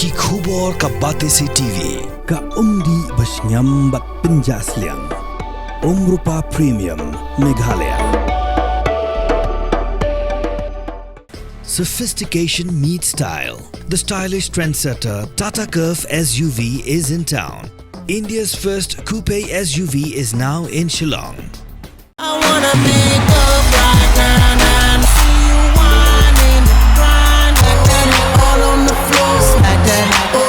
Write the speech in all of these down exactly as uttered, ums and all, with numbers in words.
Ki khubor ka Batesi T V. Ka umdih ba shngiam bad pynjah sliang. Umrupa Premium Meghalaya. Sophistication meets style. The stylish trendsetter Tata Curvv S U V is in town. India's first coupe S U V is now in Shillong. I wanna make up right now, now. See you whining, grinding, all on the floor, smack that. Oh.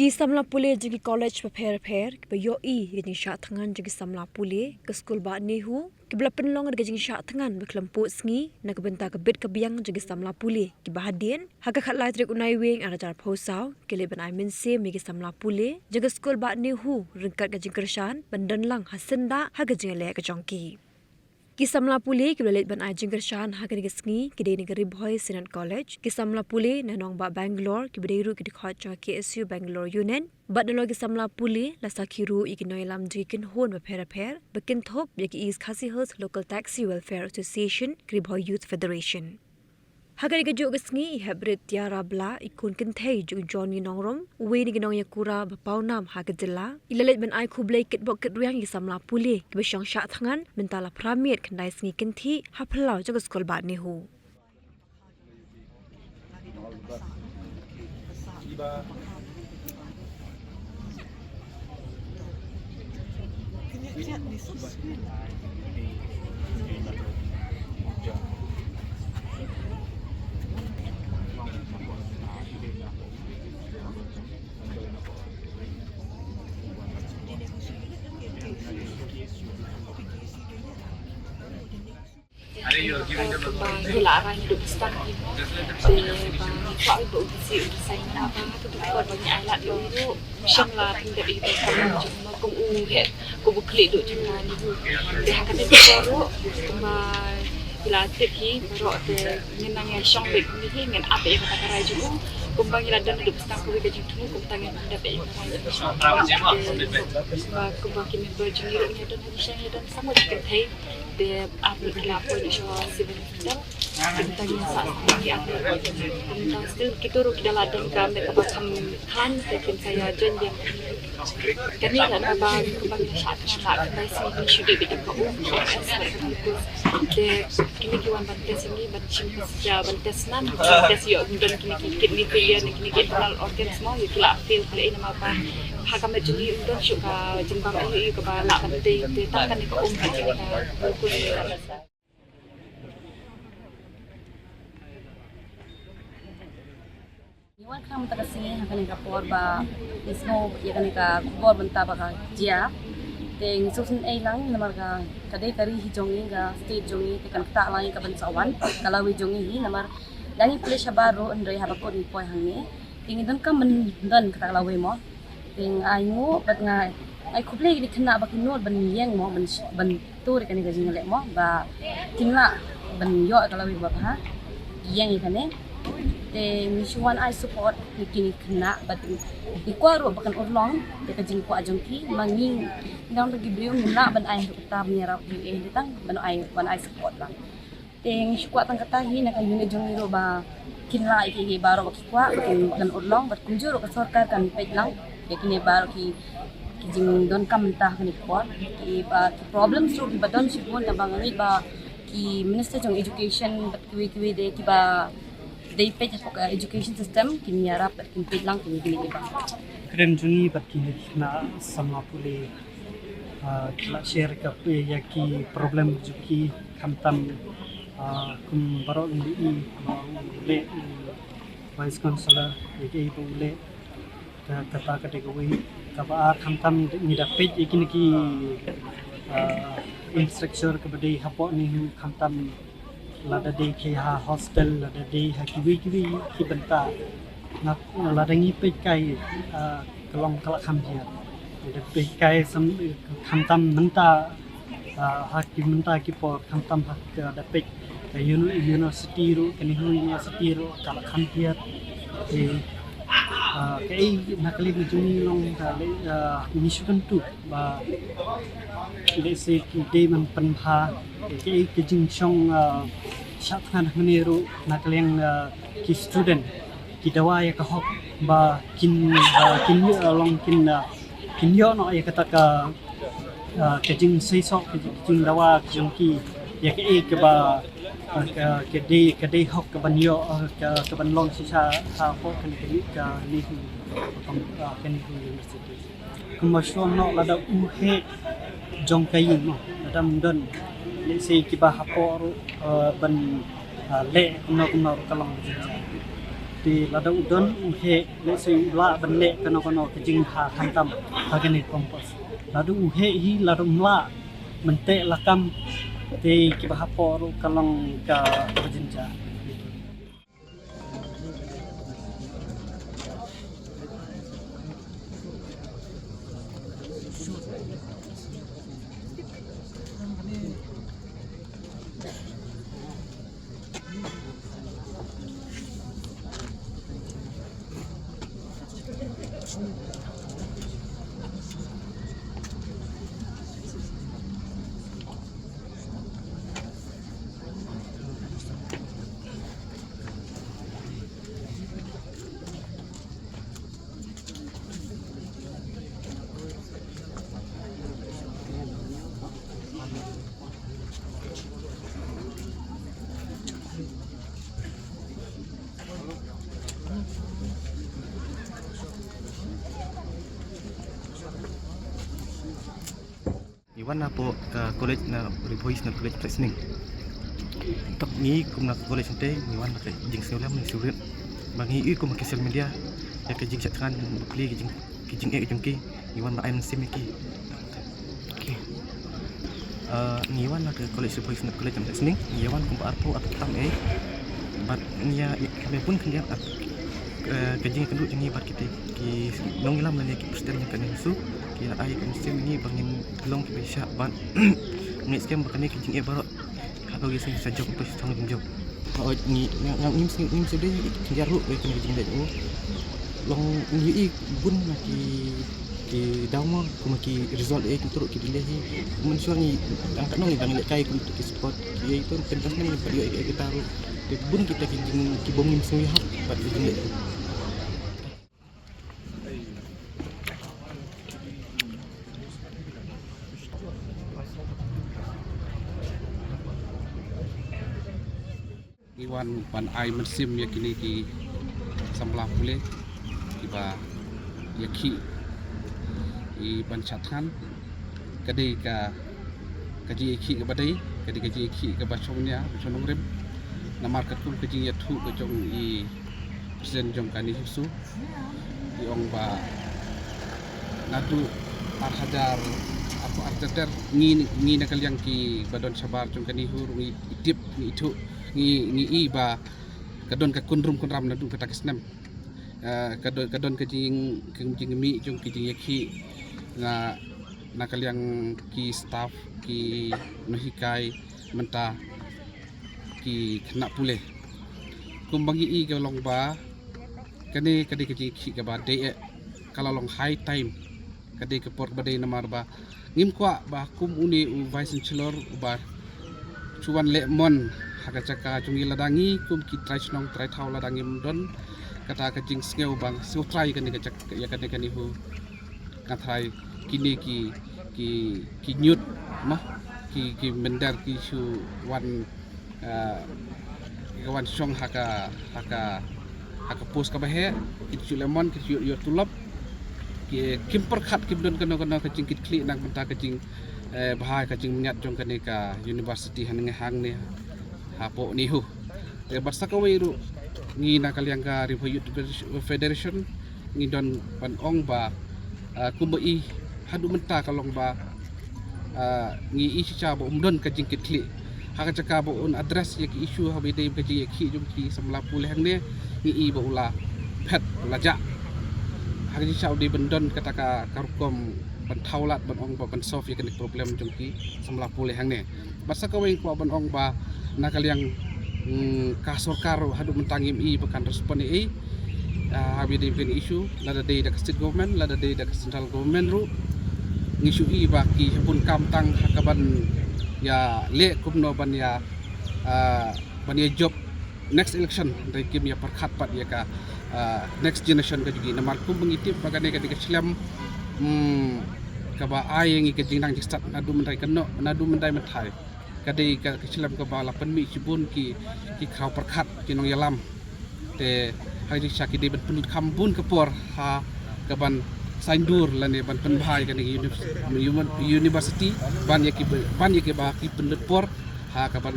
Ki samla pule jong ki college bapher bapher kiba ïohi ïa ka jingshah thngan jong ki samla pule ka skul bah NEHU, kiba la pynlong da ka jingshah thngan ba khlem pud sngi na ka bynta ka bit ka biang jong ki samla pule kiba hadien ha ka khatlai tarik u Naiwieng arhajar arphew saw ki leit ban ai mynsiem ïa ki samla pule jong ka skul bah NEHU ryngkat ka jingkyrshan ban don lang ha syndah ha ka jingïaleh ka jong ki. Ki samla pule kiba la leit ban ai jingkyrshan ha kane ka sngi ki dei na ka Ri Bhoi Synod College, ki samla pule na nongbah Bangalore kiba dei ruh ki dkhot jong ka K S U Bangalore Unit, bad nalor ki samla pule la sakhi ruh ïa ki nongïalam jong ki kynhun bapher bapher ba kynthup ïa ka East Khasi Hills Local Taxi Welfare Association, ka Ri Bhoi Youth Federation. Ha kane kajuh ka sngi i hep rit Tiara Blah, i khun kynthei jong u Johnny Nongrum, uwei na ki nongïakura ba pawnam ha ka jylla, i la leit ban ai khublei kitbok kitrwiang ïa ki samla pule kiba shong shah thngan mynta la phra miet khyndai sngi kynthih ha phyllaw jong ka skul bah NEHU. Kumba ngi la rah ngi duh ba sdang hi mo. Te ba ngi kwah ba u bisi u bisi ngi aba ha ka dei ka por ba ngi ailad ïa u ruh. Shem la pyndep ïa ka kam jong u mo kum u heh kum u khlieh duh jong nga ïa u. Te ha kane ka por ruh kumba ngi la tip hi baroh te ngin nang ïa shong beit kumne hi ngin ap ïa kata ka rai jong u. Kumba ngi la don duh ba sdang kawei ka jingthmu kumta ngin pyndep ïa ka rai jong u. Te kumba kumba ki member jong ngi ruh ngi don ha ki shnong ngi don samoi ki kynthei. Te ap lut ki la poi lut sha Civil Hospital. Te mynta ngi sa sdang ki ap lut. Te mynta still kito ruh ki da la don ka met kaba kham khlaiñ te kin sa ïa join biang. Kane ka na ba kumba ngi la shah thngan la khyndai sngi ngi shu dei beit tang ka um. Te kine ki wan ban test ïa ngi ban shim test ïa ban test snam ban test ïoh ngi don kine ki kidney failure ne kine ki internal organs mo ïoh ki la fail ki la ei namar ba ha ka met jong ngi um don shuh ka jingbam ïoh ïoh kaba lah ban tei te tang kane ka um ka jong ka. Ngi wan khnang mynta ka sngi ha kane ka por ba ngi sngew ïa kane ka khubor mynta ba ka jia. Te ngi sngewsynei lang namar ka, ka dei ka ri hi jong ngi, ka state jong ngi, te kan ktah lang ïa ka ban sa wan ka lawei jong ngi hi namar da ngi pule shabar ruh hynrei haba kut ngi poi hangne. Te ngi donkam ban don kata ka lawei mo. Te nga ai nguh bad nga ai khublei ïa ki khynnah ba ki nud ban ïeng mo ban sh-, ban tur ïa kane ka jingïaleh mo ba kin lah ban ïoh ka lawei ba bha ki ïeng ïa kane. Te ngi shu wan ai support ïa kine ki khynnah bad ngi kwah ruh ba kan urlong ïa ka jingkwah jong ki ma ngi, ngi dang ki briew ngim lah ban ai ruh kata ban ïarap ïa u ei tang ban ai, ban ai support lang. Te ngi shu kwah tang kata hi na ka unit jong ngi ruh ba kin lah ïa kiei kiei baroh ba ki kwah ba kin, kan urlong bad kumjuh ruh ka sorkar kan peit lang ïa kine baroh ki, ki jingdonkam mynta ha kane ka por. Ki ba ki problems ruh kiba don shibun kaba nga ngeit ba ki minister jong education bad kiwei kiwei de kiba dei peit hapoh ka education system kin ïarap bad kin peit lang kin ïa kine kiba. Kren jong ngi bad ki khynnah samla pule. Ah, ki la share ka ïa ki problem jong ki khamtam, ah, kum baroh ngi i ba u leh u vice chancellor ïa ki ba u leh ka, kata ka dei kawei. Kaba ar khamtam ngi da peit ïa kine ki, ah, infrastructure kaba dei hapoh NEHU khamtam lada dei ki ha hostel, lada dei ha kiwei kiwei ki bynta. Nga, lada ngi peit kai, ah, ka long ka la kham hiar. Lada peit kai sam, khamtam mynta, ah, ha ki mynta ki por khamtam ha ka da peit ka uni-, university ruh, ka NEHU university ruh ka la kham hiar. Te, ah, kaei na ka liang jong ngi long ka lei, ah, ngi shu kyntu ba lehse ki dei ban pynbha kaei ka jingshong, ah, Shah thngan hangne ruh na ka liang, ah, ki student ki dawa ïa ka hok ba kin, ah, kin ïoh, ah, long kin, ah, kin ïoh noh ïa kata ka, ah, ka jingseisoh, ka jing, jingdawa ka jong ki ïa kaei kaba, ah, ka, ka dei, ka dei hok kaban ïoh, ah, ka, kaban long shisha hapoh kane ka, ka NEHU, ah, ka NEHU University. Kumba shuwa noh lada u heh jong ka ïing noh, lada ym don, lehse kiba hapoh ruh, eh, ban, eh, leh kumno kumno ruh ka long ka jingjia. Te lada u don u heh, lehse u lah ban leh kano kano ka jingha khamtam ha kane ka campus. Lada u heh hi, lada um lah ban teh lakam, te kiba hapoh ruh ka long ka, ka jingjia. Ngi wan napoh ka college na Ri Bhoi Senior College Pyrshah Sneng. Tang ngi kum na ka college ngi te ngi wan na ka jingsngewlem ne sngewrit ba ngi ïohi kum ha ki social media ïa ka jingshah thngan bapli ki jing, ki jingeh jong ki, ngi wan ban ai mynsiem ïa ki. Okay. Ah, ngi wan na ka college Ri Bhoi Senior College Pyrshah Sneng, ngi wan kum ba arphew arphew tam eh. Bad ngi ïa, ïa, kane bun khyndiat, ah, eh, ka jingïakynduh jong ngi bad kite ki nongïalam lane ki president jong kane ka NEHUSU ki la ai ka mynsiem ïa ngi ba ngin long kiba shah bad ngi ngeit skhem ba kane ka jingeh baroh ha kaba ngi sngew sa jop, to sa thong jingeh jop. Hooid, ngi, nga, nga, ngim sngew, ngim sngew dei khyndiat ruh ïa kane ka jingleh jong u. Long ngi ïohi bun na ki, ki daw mo, kum ki result eh, ki ruh ki delay hi. Mynshuwa ngi dang katno ngi dang lehkai kum ki sport, ki ïa ito, pyntas ngi pat ïohi ïa kita ruh. Te bun kita ki jing, ki bym ngim sngew ïahap bad ki jingleh. Ngi wan ban ai mynsiem ïa kine ki samla pule kiba ïakhih, i ban shah thngan. Ka dei ka, ka jingïakhih kaba dei, ka dei ka jingïakhih kaba shongnia, ba shongnongrim. Namar katkum ka jingïathuh ka jong i president jong ka NEHUSU, i ong ba naduh ar hajar arphew ar ter ter ngi, ngi na ka liang kiba don shabar jong ka NEHU ruh ngi tip, ngi ithuh, ngi, ngi i ba ka don ka kynrum kynram naduh kata ka snem. Eh, ka don, ka don ka jing, ka jingmih jong ka jingïakhih na, na ka liang ki staff, ki nonghikai, mynta ki khynnah pule. Kumba ngi i ka long ba kane ka dei ka jingïakhih kaba dei eh, ka la long high time, ka dei ka por ba dei namar ba ngim kwah ba kum une u Vice Chancellor uba shu wan leh mon ha ka jaka jong ngi, lada ngi kum ki trai shnong trai thaw lada ngim don kata ka jingsngew ba sngewtrai kane ka jaka, ïa kane ka NEHU. Nga tharai kine ki, ki, ki ñiut mo, ki, ki mynder ki shu wan, eh, ki wan shong ha ka, ha ka, ha ka post kaba heh, ki shu leh mon, ki shu ïoh tulop, ki, kim pyrkhat, kim don kano kano ka jingkitkhlieh na ka bynta ka jing, eh, bha ka jingmynñiat jong kane ka university hangne, hangne hapoh NEHU. Te bad sa kawei ruh ngi na ka liang ka Ri Bhoi Youth Federation ngi don ban ong ba, ah, kumba i haduh mynta ka long ba, ah, ngi i shisha ba um don ka jingkitkhlieh ha ka jaka ba un address ïa ki issue haba ïadei ka jingïakhih jong ki samla pule hangne, ngi i ba u la phet, u la jah. Ha ka jingshisha u dei ban don kata ka, ka rukom ban thaw lad ban ong ba ban solve ïa kane ka problem jong ki samla pule hangne. Bad sa kawei nga kwah ban ong ba na ka liang, mm, ka sorkar ruh haduh mynta ngim i ba kan respond ei ei, ah, haba ïadei bad kane ka issue, lada dei da ka state government, lada dei da ka central government ruh. Ngi shu i ba ki bun kam tang ha kaban ïaleh kumno ban ïa, ah, ban ïa jop next election, hynrei kim ïa pyrkhat pat ïa ka, ah, next generation ka jong ngi. Namar kumba ngi tip ba kane ka dei ka shlem, hmm, kaba ai ïa ngi ka jingnang jingstad naduh mynta ka noh, naduh mynta mynta. Ka dei ka, ka shlem kaba la pynmih shibun ki, ki khraw pyrkhat, ki nongïalam. Te ha ka jingshisha ki dei ban pynlut kham bun ka por ha kaban saindur lane ban pynbha ïa kane ka uni-, uni-, university ban ïa ki, ban ïa kiba ki pynlut por ha kaban,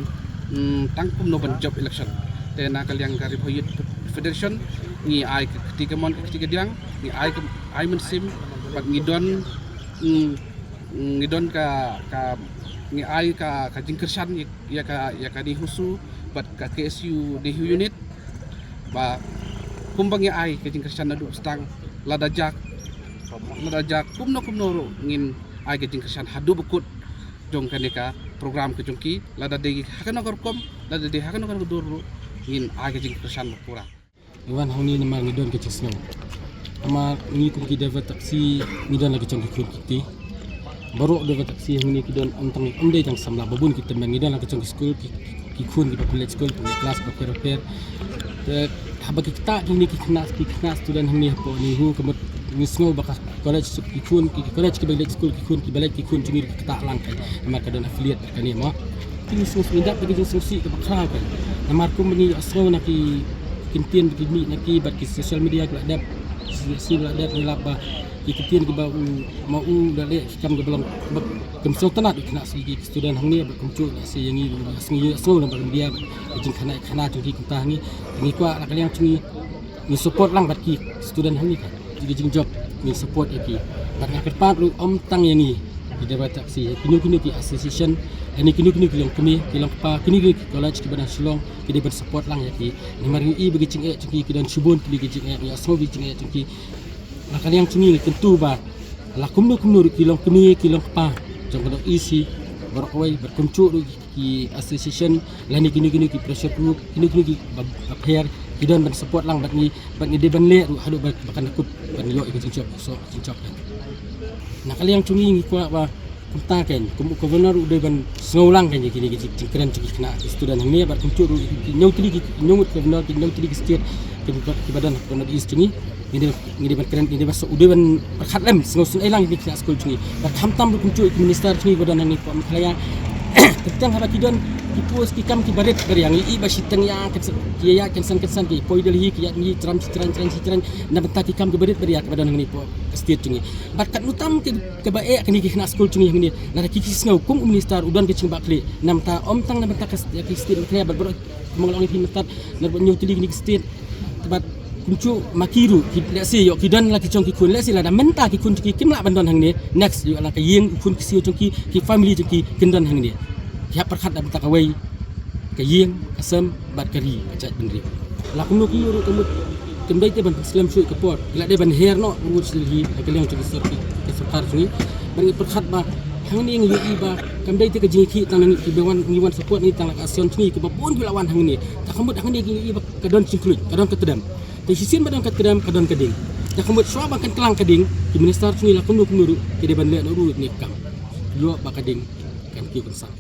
mm, tang kumno ban jop election. Te na ka liang ka Ri Bhoi Youth Federation ngi ai ka kti kamon ka kti kadiang, ngi ai ka, ai mynsiem bad ngi don, mm, ngi don ka, ka, ngi ai ka, ka jingkyrshan ïa, ïa ka, ïa ka NEHUSU bad ka K S U NEHU unit. Ba kumba ngi ai ka jingkyrshan naduh ba sdang, lada jia, lada jia kumno kumno ruh ngin ai ka jingkyrshan haduh ba kut jong kane ka program ka jong ki, lada dei ha kano ka rukom, lada dei ha kano ka dur ruh ngin ai ka jingkyrshan ba pura. Ngi wan hangne namar ngi don ka jingsngew. Namar ngi kum ki driver taxi ngi don la ki jong ki khun ki kti. Baroh driver taxi hangne ki don ym tang, ym dei tang samla, ba bun ki tymmen, ngi don la ki jong ki skul, ki, ki khun kiba pynleit skul, pynleit klas bapher bapher. Te haba ki ktah kine ki khynnah, ki khynnah student hangne hapoh NEHU, ka mut ngi sngew ba ka college ki khun, ki college kiba leit skul ki khun, kiba leit ki khun jong ngi ki ktah lang kai. Namar ka don affiliate bad kane mo. Te ngi sngew, ngi dap da ka jingsngewsih kaba khraw kai. Namar kumba ngi ïohsngew na ki kyntien ki mih na ki bad ki social media ki la dep, ki la dep ngi lap ba ki kyntien kiba u, ma u da leh ki kam kiba long ba kam sngewtynnat ïa ki khynnah, ki student hangne bad kumjuh na se ïa ngi, ngi ïohsngew, ïohsngew na ba ka media bad ka jingkhana khana jong ki kumta hangne. Te ngi kwah na ka liang jong ngi, ngi support lang bad ki student hangne ka, ki jingjop, ngi support ïa ki. Bad nga kyrpad ruh ym tang ïa ngi, ki driver taxi, kino kino ki association, lane kino kino ki longkmie, ki longkpa, kino kino ki college kiba na Shillong, ki dei ban support lang ïa ki. Namar ngi i ba ki jingeh jong ki, ki don shibun ki, ki jingeh, ngi ïohsngew ki jingeh jong ki. Na ka liang jong ngi ngi kyntu ba la kumno kumno ruh ki longkmie, ki longkpa jong ka North East, baroh kawei, bad kumjuh ruh ki association, lane kino kino ki pressure group, kino kino ki ba, bapher, ki don ban support lang bad ngi, bad ngi dei ban leh ruh haduh ba, ba kan da kut ban ïoh ïa ka jingjop, soh jingjop kan. Na ka liang jong ngi ngi kwah ba kumta kan, kum u Governor u dei ban sngew lang kan ïa kine ki jing, jingkren jong ki khynnah ki student hangne, bad kumjuh ruh ki hynñiew tylli ki, hynñiew ngut Governor, ki hynñiew tylli ki state kiba, kiba don ha North East jong ngi. Ngi dei, ngi dei ban kren, ngi dei ban, u dei ban pyrkhat lem, sngewsynei lang ïa kine ki khynnah skul jong ngi. Bad khamtam ruh kumjuh ki minister jong ngi ba don hangne hapoh Meghalaya. Teng teng haba ki don ki post ki kam kiba rit ba riang, ngi i ba shiteng ïa kynsan, ki ïa kynsan kynsan, ki poi Delhi, ki ïa ngi tram shi tram, tram shi tram na bynta ki kam kiba rit ba riang kiba don hangne hapoh state jong ngi. Bad katno tam ki, kiba eh kine ki khynnah skul jong ngi hangne. Lada ki, ki sngew kum u minister u don ka jingbakla, na bynta ym tang na bynta ka state, ka state Meghalaya bad baroh kumba nga la ong ïa phi mynta, na baroh hynñiew tylli kine ki state. Bad kumjuh ma ki ruh ki, lehse ïoh ki don la ki jong ki khun, lehse lada mynta ki khun jong ki kim lah ban don hangne, next ïoh la ka ïing, u khun ksiew jong ki, ki family jong ki kin don hangne. Ki hap pyrkhat da bynta kawei ka ïing, ka sem bad ka ri, ka jaitbynriew. La kumno kumno ruh ka mut kam dei te ban pynslem shuh ka por, ki la dei ban her noh ruh sha Delhi, ha ka liang jong ka sor-, ka sorkar jong ngi. Bad ngi pyrkhat ba hangne ngi ïohi ba kam dei te ka jingïakhih tang na ngi kiba wan, ngi wan support ngi tang la ka association jong ngi, kiba bun ki la wan hangne. Te ka mut hangne ngi ïohi ba ka don jingkhluit, ka don ka tdem. Te shisien ba don ka tdem ka don ka ding. Te ka mut shuwa ba kan klang ka ding, ki minister jong ngi la kumno kumno ruh ki dei ban leh noh ruh kane ka kam. Ïoh ba ka ding kan kiew kan sah.